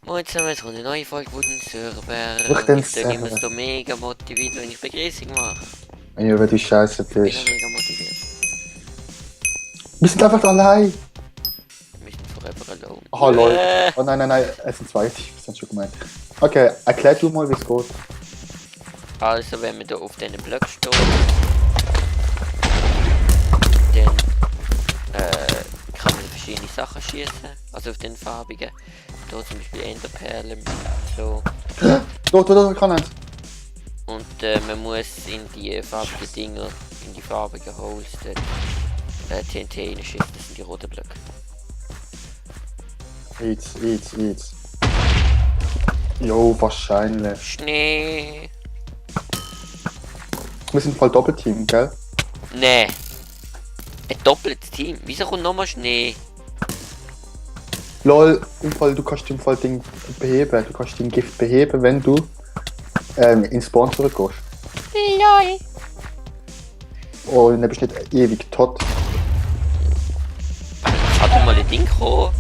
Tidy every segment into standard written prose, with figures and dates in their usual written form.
Moin zusammen, jetzt kommt eine neue Folge von den Server. Ich Und denke, ich bin immer so mega motiviert, wenn ich Begrüßung mache. wenn ich über die Scheiße Ich bin bist. auch mega motiviert. Wir sind einfach allein. Wir sind forever alone. Oh lol. Oh nein, es sind zwei Teams, das hast du schon gemeint. Okay, erklär du mal, wie es geht. Also, wenn man da auf diesen Block steht, dann kann man verschiedene Sachen schießen. Also auf den farbigen. Da zum Beispiel Enderperlen. So. Da, kann eins. Und man muss in die farbigen Dinger, in die farbigen Holes, TNT reinschießen. Das sind die roten Blöcke. Eats. Jo, wahrscheinlich. Schnee. Wir sind voll Doppelteam, gell? Nee. Ein doppeltes Team. Wieso kommt nochmal Schnee? Lol, im Fall, du kannst im Fall Ding beheben. Du kannst den Gift beheben, wenn du ins Spawn zurückgehst. Lol. Oh, dann bist du nicht ewig tot. Hat er mal ein Ding gekommen,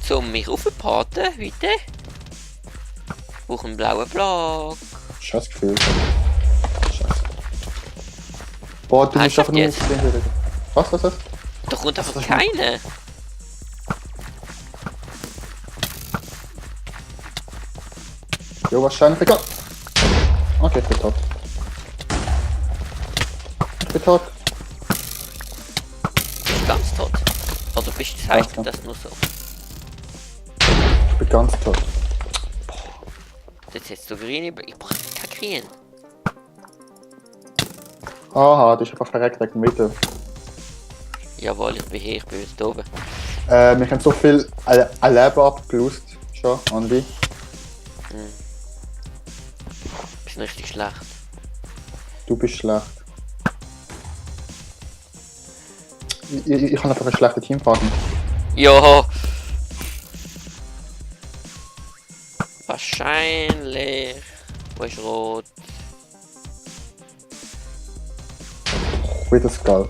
um mich aufzupaten, heute? Ich brauche einen blauen Block. Scheiß Gefühl. Scheiße. Boah, du musst einfach nur jetzt? aufstehen. Was? Da kommt einfach das keiner. Jo, wahrscheinlich. Egal. Okay, ich bin tot. Bist du ganz tot? Oder bist du, heißt Ja. das nur so? Ich bin ganz tot. Jetzt hättest du grüne Blöcke. Ich brauche kein Grün. Aha, du bist einfach verreckt wegen Mitte. Jawohl, ich bin hier, ich bin jetzt oben. Wir haben so viel Leben abgelust schon, Andi. Bist richtig schlecht. Du bist schlecht. Ich habe einfach einen schlechten Teampartner. Ja. Wahrscheinlich. Wo ist rot? Wieder Skull.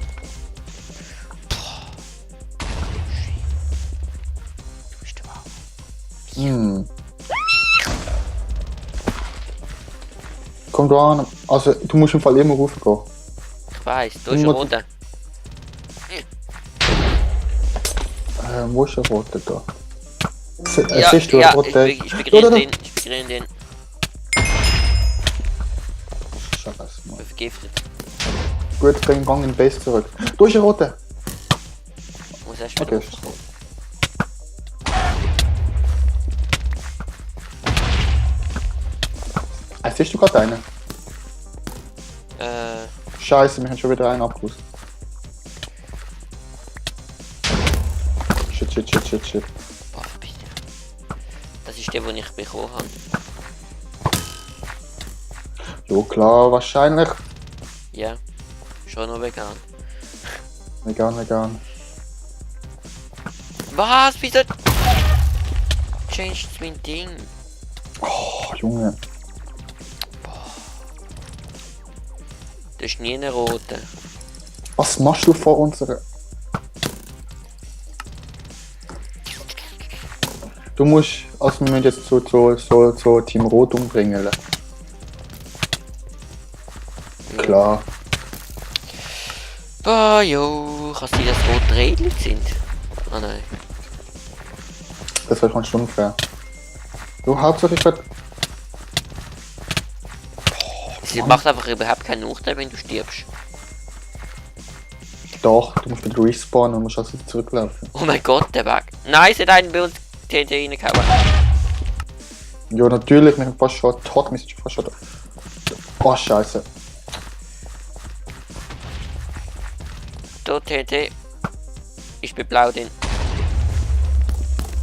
Du bist der Wow. Komm du an. Also, du musst im Fall immer raufgehen. Ich weiss, du bist Nur- roter. Wo ist der Rote da? Ja, Siehst du ja, den Rote? ich bin grün drin. Ich bin grün drin. Scheiße, Mann. Ich bin vergiftet. Gut, bring Gang in den Base zurück. Du bist der Rote! Ich muss erst wieder Okay. rauskommen. Siehst du gerade einen? Äh, Scheiße, wir haben schon wieder einen abgerüstet. Shit. boah, bitte. Das ist der, den ich bekommen habe. Jo, klar, wahrscheinlich. Ja. Schon noch vegan. Vegan. Was? Wieso? Changed mein Ding. Oh, Junge. Das ist nie eine rote. Was machst du vor unserer... Du musst... Also wir müssen jetzt so Team Rot umbringen. Klar. Boah, jo. Kann es sein, dass rote Rädchen sind? Ah nein. Das wäre schon unfair. Du, Hauptsache ich werd... Es macht einfach überhaupt keinen Nachteil, wenn du stirbst. Doch, du musst wieder respawnen und musst also zurücklaufen. Oh mein Gott, der Weg. Nein, es hat einen bei uns TNT reingehauen. Ja, natürlich, wir sind fast schon tot, wir sind fast schon da. Oh, scheiße. Da TNT. Ich bin blau drin.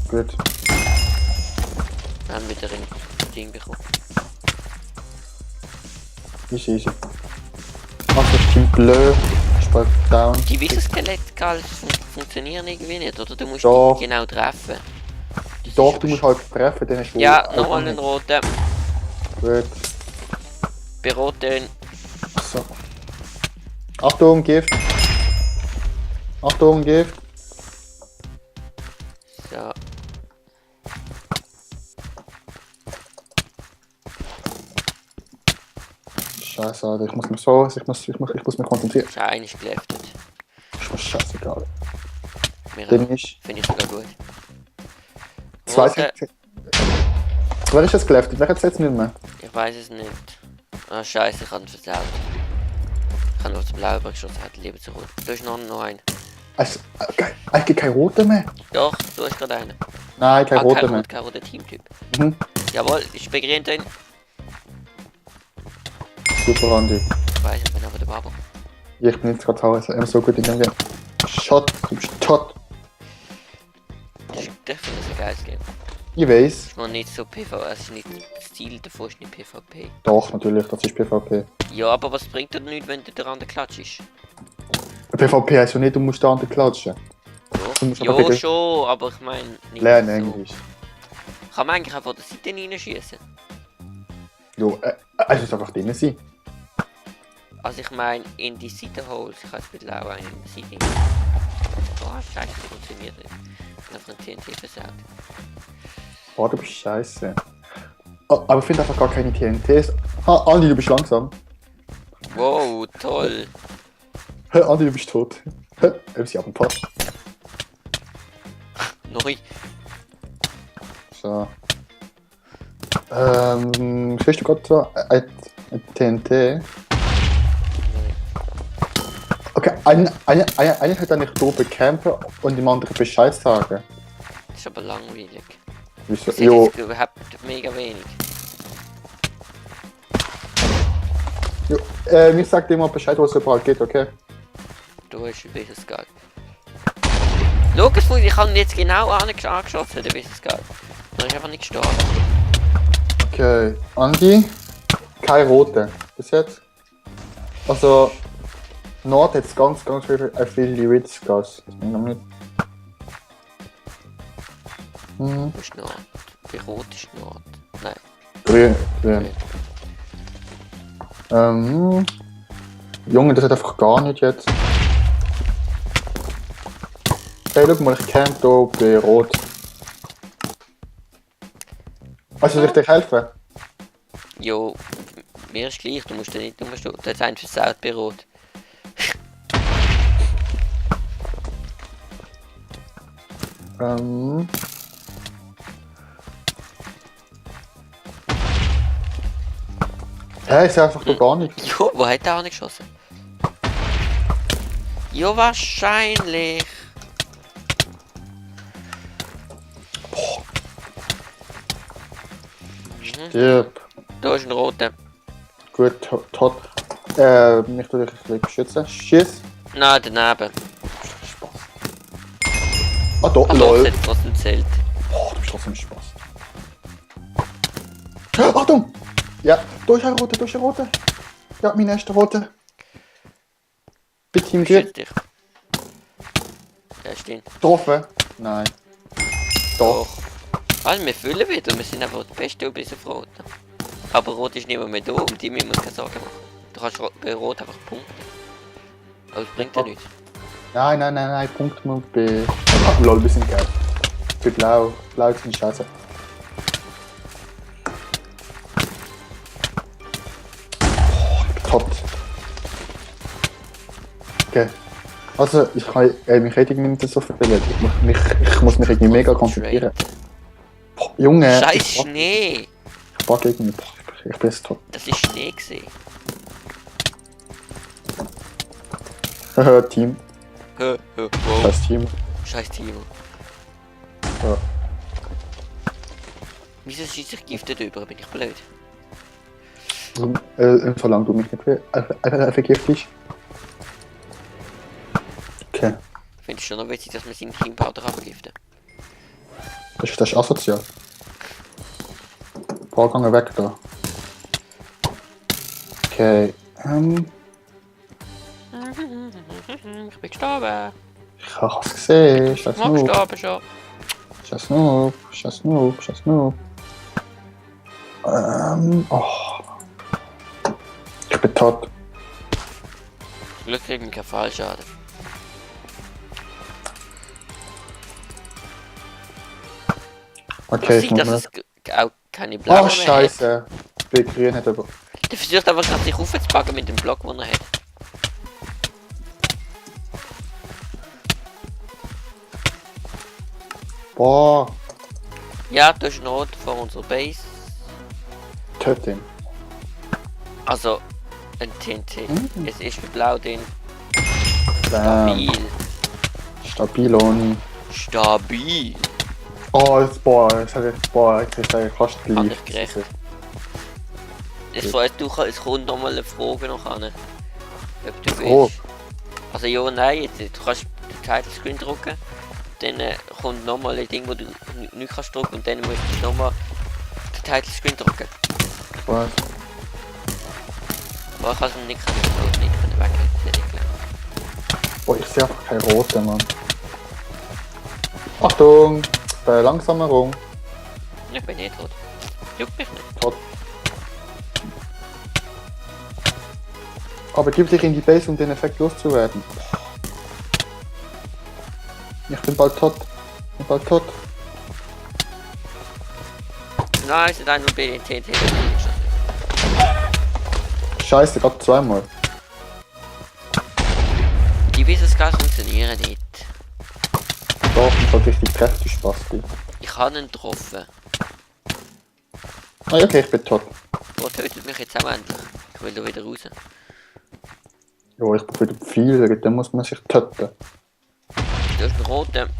Gut. Wir haben wieder ein Ding bekommen. Easy. Also, Team Bleu. Spalt down. Die Wieso-Skelett-Gals funktionieren irgendwie nicht, oder? Du musst Doch. die genau treffen. Das Doch, ist du musst halt treffen, dann hast du... Ja, nochmal einen roten. Gut. Bei roten. So. Achtung, Gift. Achtung, Gift. So. 。Scheiße, Alter. Ich muss mich so. Ich muss mich konzentrieren. Ist eigentlich geleftet. Ist mir scheißegal. Mir Den auch. nicht. Finde ich sogar gut. Zwei Rote, Wer ist jetzt geleftet? Wer hat es jetzt nicht mehr? ich weiß es nicht. Ah, scheiße, ich habe ihn versaut. Ich habe noch das Blaue geschossen, hätte lieber zu rot. Da ist noch ein. Es gibt keine rote mehr. Doch, du hast gerade einen. Nein, keine rote kein mehr. kein roter Teamtyp. Mhm. Jawohl, ich bin grün drin. Super, Andi. Ich weiß nicht, bin aber der Babo. Ich bin jetzt gerade zu Hause. Immer so gut in dem Game. Shot, du bist tot. Das ist definitiv ein geiles Game. Ich weiß. Es ist noch nicht so PvP, es ist nicht das Ziel davon ist nicht PvP. Doch, natürlich, das ist PvP. Ja, aber was bringt das nicht, wenn der andere Klatsch ist? PvP heißt ja nicht, du musst da an den klatschen. Du musst Ja, aber bitte schon, aber ich meine nicht lernen so. Englisch. Kann man eigentlich auch von der Seite reinschießen? Jo, es muss einfach drin sein. Also ich meine in die Seite Holes, ich habe jetzt auch einen in der Seite. Oh scheiße, das funktioniert nicht. Ich habe einfach ein TNT versaut. Oh, du bist scheiße. Oh, aber ich finde einfach gar keine TNTs. Andi, du bist langsam. Wow, toll. Andi, du bist tot. Sie haben Pass. Neu. So. Kriegst du gerade so ein TNT? Okay, einer hat eigentlich hier oben campen und dem anderen Bescheid sagen. Das ist aber langweilig. Wieso? Das ist Jo, jetzt überhaupt mega wenig. ich sag dir mal Bescheid, was es überall geht, okay? Du hast ein bisschen Skat. Schau, ich habe ihn jetzt genau angeschossen, der bisschen Skat. Er ist einfach nicht gestorben. Okay, Andi, keine rote. Bis jetzt. Also, Nord hat ganz viele Ritzgas. Das bin ich noch nicht. Hm, Wo ist Nord? Wie rot ist Nord? Nein. grün. Junge, das hat einfach gar nicht jetzt. Hey, schau mal, ich camp hier bei Rot. Soll ich dir helfen? Jo, mir ist gleich, du musst ja nicht nur stehen. Du hast einen versaut bei Rot. Hey, ich sehe einfach da gar nichts. Jo, wo hat der angeschossen? Jo, wahrscheinlich. Stirb. Da ist ein roter. Gut, tot. Ich tue dich ein bisschen beschützen. Schiss. Nein, daneben. Spaß. Ah, da, Aber lol. das hat trotzdem zählt. Oh, du bist trotzdem Spaß. Achtung! Ja, da ist ein roter, da ist ein roter. Ja, mein erster roter. Bei Team Grün. Schütz dich. Ja, stimmt. Getroffen? Nein. Doch. Also, wir füllen wieder. Wir sind einfach die Beste bis auf Rot. Aber Rot ist niemand mehr da, um die müssen wir keine Sorgen machen. Du kannst bei Rot einfach punkten. Aber es bringt ja nichts. Nein, Punkt mal bei... Ah, lol, wir sind geil. Bei Blau. Blau sind scheiße. Top. Okay. Also, ich kann mich irgendwie nicht so verlieren. Ich muss mich irgendwie mega konzentrieren. Boah, Junge! Scheiß Schnee! Ich bug irgendwie. Ich bin jetzt tot. Das ist Schnee gewesen. Haha, Team. Wow. Scheiß Team. Scheiß Timo. Ja. Wieso schießt sich Gift drüber? Bin ich blöd? Solange du mich nicht vergiftest. Okay. Finde ich schon noch witzig, dass man seinen Teampartner kann vergiften. Das ist asozial. Paar Gänge weg da. Okay. Ich bin gestorben. Ich habe es gesehen. Ich Scheiß mag Noob. gestorben schon. Scheiß Noob. Oh. Ich bin tot. Glück kriegen wir keinen Fallschaden. Okay, Sieht, dass mal. es auch keine blauen Oh, mehr scheiße. Bei Grün hat aber. Der versucht einfach gerade sich aufzupacken mit dem Block, den er hat. Boah. Ja, du hast Not vor unserer Base. Töte ihn. Also, ein TNT. Mhm. Es ist mit Blau drin. Bam. Stabil. Stabil ohne. Stabil. Oh, das, boah, das hat jetzt, boah, ich krieg fast Kann gleich. ich gerecht. Es kommt nochmal eine Frage noch an. Ob du Oh. willst. Also ja, nein, jetzt, du kannst den Title Screen drücken. Dann kommt nochmal ein Ding, wo du nicht kannst drücken und dann musst du nochmal den Title Screen drücken. Was? Aber ich kann es nicht weglegen. Oh, ich sehe einfach keine rote, Mann. Achtung! Langsamer rum. Ich bin nicht tot. Juckt mich nicht. Tot. Aber gib dich in die Base, um den Effekt loszuwerden. Ich bin bald tot. Ich bin bald tot. Nein, es sind nur bei den TNT. Scheiße, gerade zweimal. Die Wissensgas funktionieren nicht. Doch, ich hab richtig kräftig Spasti. Ich habe ihn getroffen. Ah, okay, ich bin tot. Wo tötet mich jetzt auch endlich? Ich will da wieder raus. Jo, ich bin wieder viel, dann muss man sich töten. Du hast einen roten.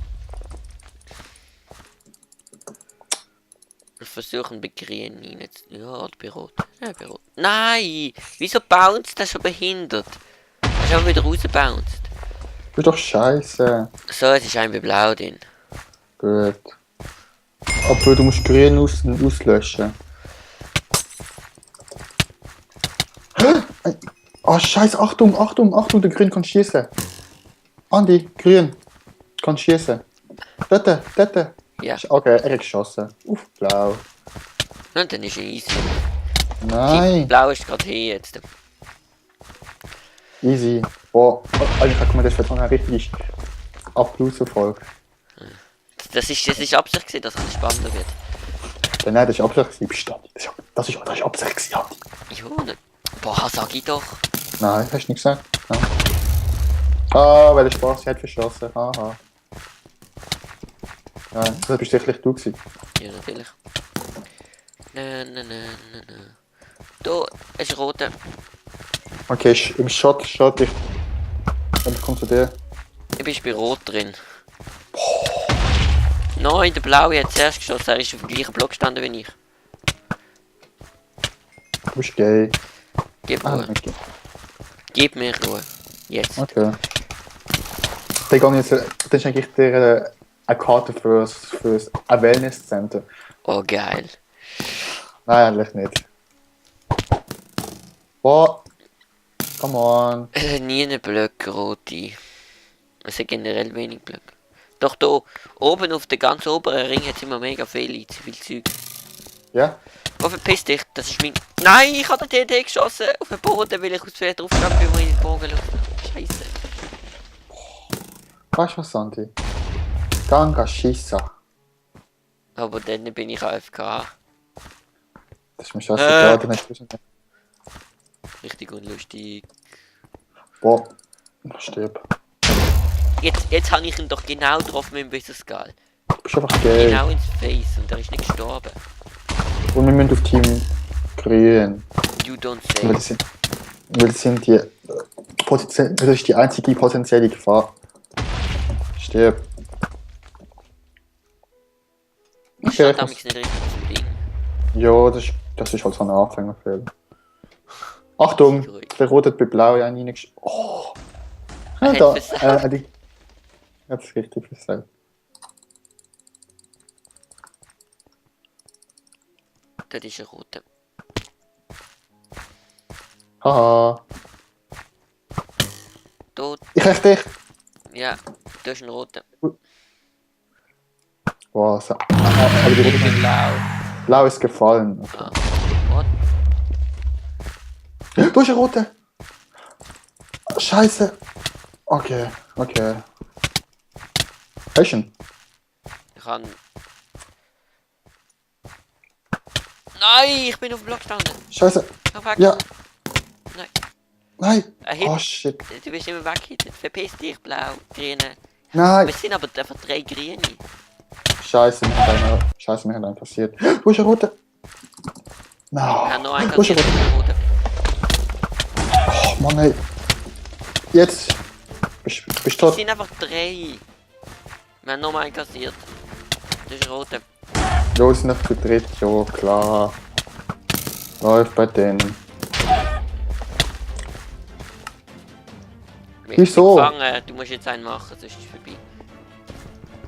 Ich versuche ihn bei grün rein. Ja, oder bei rot. Ja, bei rot. Nein! Wieso bounced das schon behindert? Er ist einfach wieder rausgebounced. Du bist doch scheiße. So, es ist ein bei blau drin. Gut. Aber du musst grün auslöschen. Oh scheiße, Achtung, Achtung, Achtung, der Grün kann schießen. Andi, Grün, kann schießen. Dort, dort. Ja. Okay, er hat geschossen. Auf blau. Und dann ist er easy. Nein, Blau ist gerade hier jetzt. easy. Boah, eigentlich hat man das jetzt noch eine richtige Applauserfolg. Das ist Absicht gewesen, dass es spannender wird. Nein, das ist Absicht gewesen. Das ist Absicht gewesen, Andi. Jo, ne. Boah, sag ich doch. Nein, hast du nicht gesagt? Nein. Ah, weil der Spaß hat verschossen. Haha. Nein, das bist sicherlich du gewesen. Ja, natürlich. Na. Da ist ein roter. Okay, im Shot, ich. Ich komme zu dir. Ich bin bei rot drin. Nein, der blaue hat zuerst geschossen. Er ist auf dem gleichen Block gestanden wie ich. Du bist gay. Gib Ah, Ruhe. okay. Gib mir Ruhe. Jetzt. Okay. Dann gehe ich jetzt, dann schenke ich dir eine Karte fürs Wellness Center. Oh, geil. Nein, eigentlich nicht. Boah. Come on. Es hat nie einen Block rote. Es hat generell wenig Block. Doch da oben auf der ganz oberen Ring hat es immer mega viel Zeug. Ja? Oh, verpiss dich, das ist mein... Nein, ich habe den TNT geschossen auf den Boden, weil ich aus Versehen draufgegangen bin, wo ich in den Bogen laufe. Scheiße. Weißt du was, Santi? Ganga Schissa. Aber dann bin ich AFK. Das ist mir scheißegal, dann hast du nicht. Richtig unlustig. Boah. Ich stirb. Jetzt habe ich ihn doch genau getroffen mit dem Wissensgal. Du bist einfach gay. Genau ins Face und er ist nicht gestorben. Und wir müssen auf Team Grün. You don't Weil say. das sind die. Das ist die einzige potenzielle Gefahr. Stirb. Ich Okay, stand damals nicht richtig zum Ding. ja, das ist halt so ein Anfängerfehler. Achtung! Der rote hat bei blau ja reingesch... Oh! Er Ja, hat versagt. Er hat es richtig versagt. Das ist ein roter. Haha. Tot. Ich räch dich! Ja, das ist ein roter. Boah, so. Aber die Ich rote bin blau. blau ist gefallen. Okay. Ah. What? Du hast eine rote! Scheiße! Okay, okay. Hast du ihn? Ich kann... Nein, ich bin auf dem Block gestanden. Scheiße! Komm weg. Ja. Nein. Nein. Er hebt. Oh shit. Du bist immer weggehittet. Verpiss dich, blau, grüne. Nein. Wir sind aber einfach 3 grüne. Scheiße, mir hat einen passiert. Wo ist der rote? Wir haben No. noch einen Wo ist der kassiert. rote? Oh Mann, ey. Jetzt. Bist du Wir tot? sind einfach 3. Wir haben noch einen kassiert. Das ist rote. Ja, wir sind auf der dritte. Ja, klar. Läuft bei denen. Wieso? Gefangen. Du musst jetzt einen machen, sonst ist es vorbei.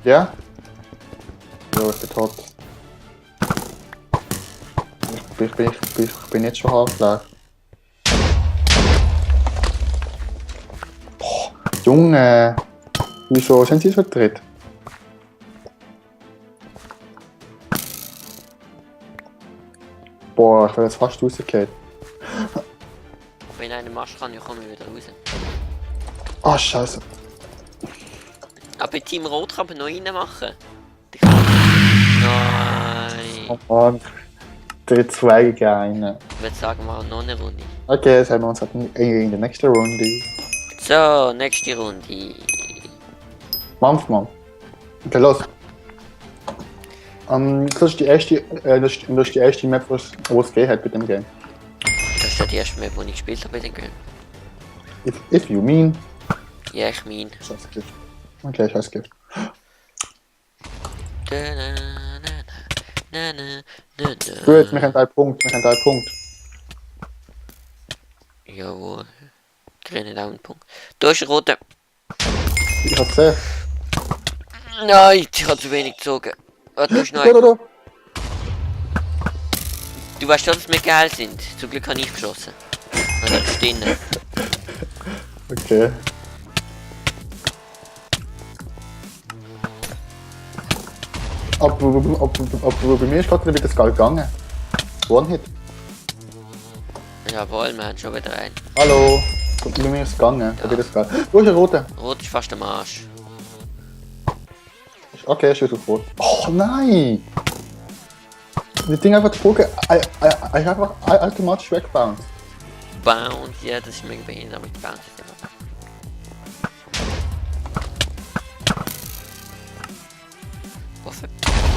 Ja? Ja, ich bin tot. Ich bin jetzt schon halb leer. Boah, Junge! Wieso sind sie so dritt? Boah, ich bin jetzt fast rausgefallen. Wenn einer machst, kann ich komme wieder raus. Ah, scheiße. Aber bei Team Rot kann man noch rein machen. Nein. Oh Mann. 3-2 gegen einen. Ich würde sagen, wir machen noch eine Runde. Okay, das haben wir uns in der nächsten Runde. So, nächste Runde. Mann. Okay, los. Das ist die erste, das ist die erste Map, wo es gegeben hat mit dem Game. Das ist ja die erste Map, die ich gespielt habe bei dem Game. If you mean. Ja, ich mein. Scheißgift. Okay, Scheißgift. Gut, wir haben einen Punkt, Jawohl. Grüne Downpunkt. Da ist ein roter. Ich hab's gesehen. Nein, ich habe zu wenig gezogen. Warte, du schnell. Da. Du weißt schon, dass wir geil sind. Zum Glück habe ich geschossen. Oder stehen. Okay. Aber bei mir ist gerade wieder das Geil gegangen. One-Hit. Jawohl, wir haben schon wieder einen. Hallo. Bei mir ist es gegangen. Da wird das Geil. Wo ist der rote? Rot ist fast am Arsch. Okay, Schuss auf Rot. Oh nein! Das Ding einfach geflogen. Ich einfach automatisch wegbounced. Bounce, ja, das ist mega behindert, aber ich bounce jetzt immer. Waffe.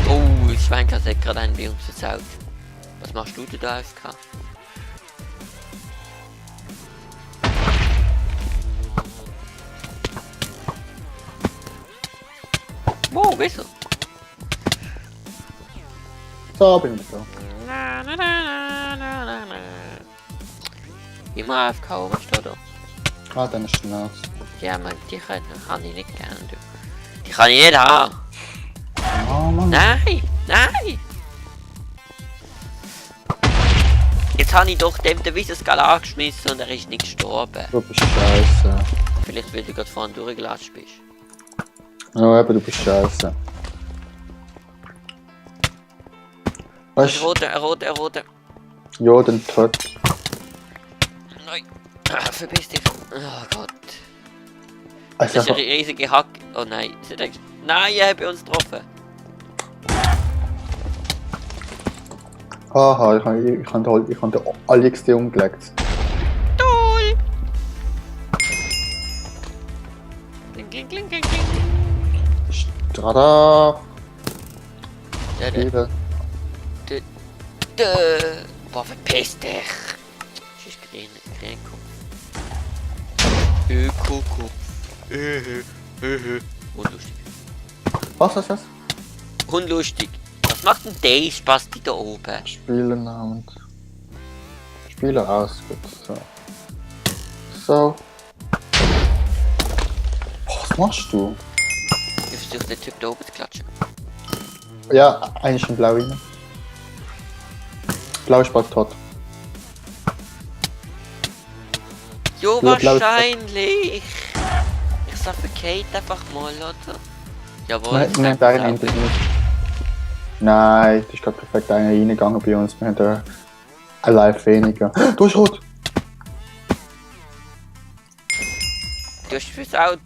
Oh, ich Schweinkasse hat gerade einen bei uns verzaut. Was machst du da AFK? Wow, wieso? So, bin ich da. Immer AFK, was steht da? Ah, dann ist Schmerz. Ja, man, die kann ich nicht gerne, du. Die kann ich nicht haben. Oh Mann. Nein! Jetzt habe ich doch dem den Wiesenskal angeschmissen und er ist nicht gestorben. Du bist scheiße. Vielleicht weil du gerade vorne durchgelatscht bist. Ja, aber du bist scheiße. Weißt du? Ein roter. Ja, den tot. Nein. Verpiss dich. Oh Gott. Also, Das ist ein riesiger Hack. Oh nein. Nein, er hat bei uns getroffen. haha, ich habe den Alex umgelegt. Toll! Kling. Strada. Da. Wieder. Boah, verpiss dich! Das ist grün Kopf. Unlustig. Was? Unlustig. Was macht denn der Spasti da oben? Spielen und. Spiele aus, gut. So. Was machst du? Ich versuche den Typ da oben zu klatschen. Ja, einer ist in Blau rein. Blau ist bald tot. Jo, Ja, blau ist wahrscheinlich. Ich suffocate einfach mal, oder? Jawohl. Nein, das wir haben sagt einen es endlich nicht. Nein, da ist gerade perfekt einer reingegangen bei uns. Wir haben da ein Live weniger. Du bist rot! Du hast versaut.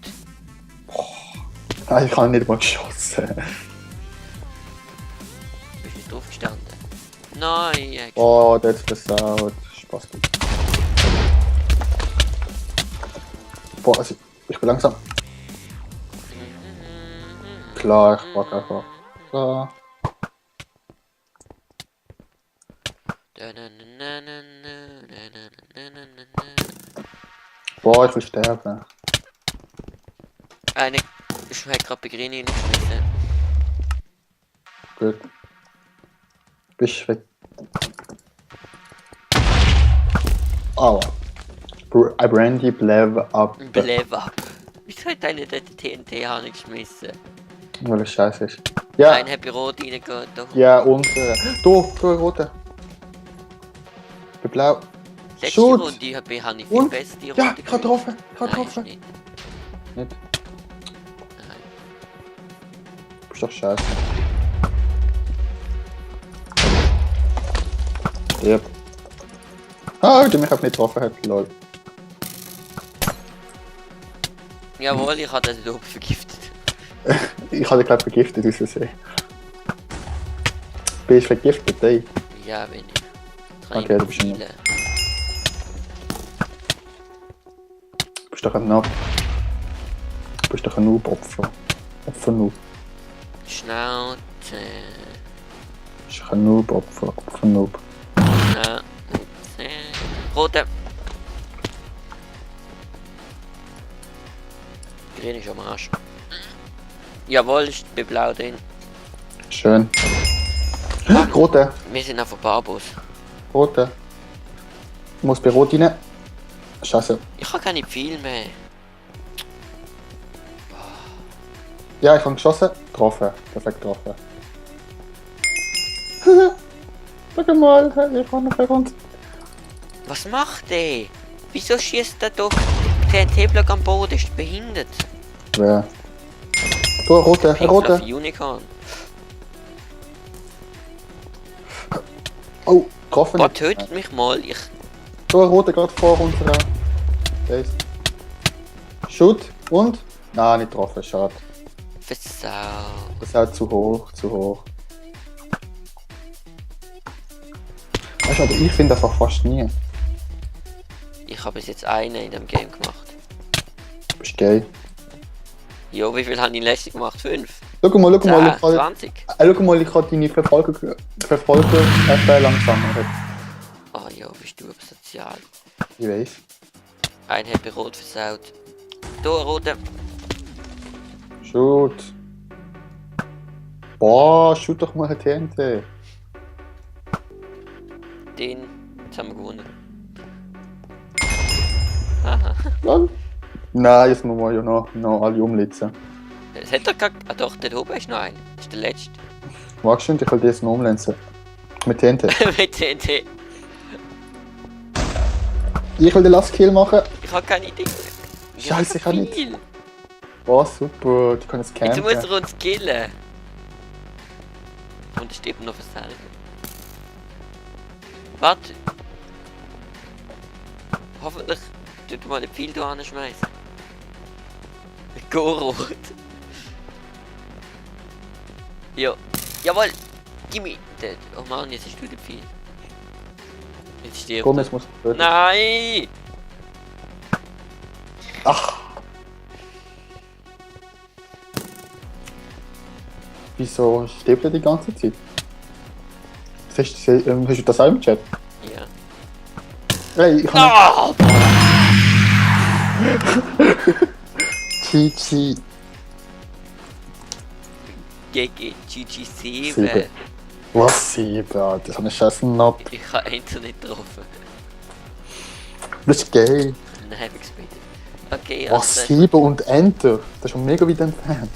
Nein, ich habe nicht mal geschossen. Du bist nicht draufgestanden. Nein, Oh, der hat versaut. Spaß gibt. Boah, also, ich bin langsam. Klar, ich warte einfach. Klar. Boah, ich will sterben. Eine schmeckt gerade bei Grini nicht schmissen. Gut. Bist weg. Aua. Brandy Blev ab. Bleib ab. Wieso hat einer dort TNT geschmissen? Weil es scheiße ist. Ja, Ein Happy Rot reingeht. Doch. ja, unsere. Du, rote. Bei blau. Letzte Shoot. Runde habe ich viel Und? besser die Ja, Runde ich hab getroffen. Ich hab Nein, ist getroffen. nicht. Nicht. Nein. Du bist doch scheiße. Yep. Ah, der mich auch nicht getroffen hat, lol. Jawohl, ich habe den oben vergiftet. Ich habe glaube vergiftet aus Versehen. Bist du vergiftet, ey? Ja, wenn ich. Kann Okay, ich du bist heilen. Du bist doch ein Noob. Du bist doch ein Noob-Opfer. Opfer-Noob. Schnauze. Du bist doch ein Noob-Opfer. Opfer-Noob. Schnauze. Rote. Grün ist am Arsch. Jawohl, ist bei blau drin. Schön. Rote. Wir sind auf dem Barbus. Rote. Ich muss bei Rot rein. Scheiße. Ich habe keine viel mehr. Ja, ich habe geschossen. Getroffen. Perfekt getroffen. Schau mal, ich habe noch uns. Was macht der? Wieso schießt der doch TNT-Block am Boden? Ist behindert. Wer? Du, rote, Pink rote. Fluffy Unicorn. Oh, getroffen. Boah, tötet mich mal. Ich. Du, rote gerade vor unserer. Base. Shoot. Und? Nein, nicht getroffen, schade. Versau. Das ist halt zu hoch, zu hoch. Weißt du, aber ich finde einfach fast nie. Ich habe bis jetzt einen in dem Game gemacht. Du bist gay. Jo, wie viel habe ich letztens gemacht? 5? Schau mal, 10, ich kann, 20? schau mal, ich kann deine Verfolger langsamer. Oh jo, bist du aber sozial. Ich weiß. Ein Happy Rot versaut. Da, rote. Shoot. Boah, shoot doch mal ein TNT. Den. Jetzt haben wir gewonnen. Haha. Lol. Nein, jetzt müssen wir ja noch alle umlitzen. Es hat doch gar. Ah doch, der oben ist noch ein. Das ist der letzte. Magst du nicht? Ich will dir jetzt noch umlenzen. Mit TNT. Mit TNT. Ich will den Last Kill machen. Ich habe keine Idee. Scheiße, ich kann nicht. viel. Oh, super. Die können jetzt Jetzt campen. muss er uns killen. Und es steht noch versalgen. Warte. Hoffentlich tut mal den Pfeil da anschmeißen. Go rot. Ja. Jawohl. Gimme. Oh Mann, jetzt ist du der Pfeil. Jetzt stirbt Komm, er. jetzt muss ich töten. Nein! Ach. Wieso stirbt er die ganze Zeit? Hast du das auch im Chat? Ja. Hey, ich kann Ah! GG. Gegen GG7. 7. Was 7? Das habe ich scheiße Nob. Ich habe eins nicht getroffen. Das ist gay. Nein, hab ich gespielt. Okay, Was also, 7 und Enter? Das ist schon mega weit entfernt.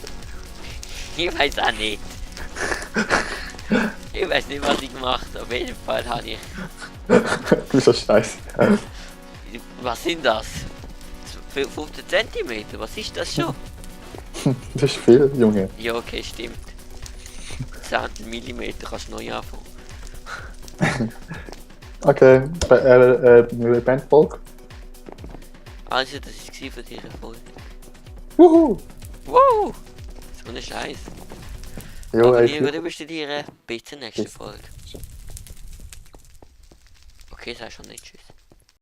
ich weiß auch nicht. Ich weiß nicht, was ich gemacht habe. Auf jeden Fall habe ich. Du bist so scheiße. Was sind das? 15 cm? Was ist das schon? Das ist viel, Junge. Ja, okay, stimmt. 10 mm kannst du neu anfangen. Okay, Bandfolge. Also, das war für diese Folge. Wuhu! Wow! So eine Scheiß. Jo, Abonnieren ey, oder bestätigen. Bis zur nächsten Folge. Okay, sei schon nicht tschüss.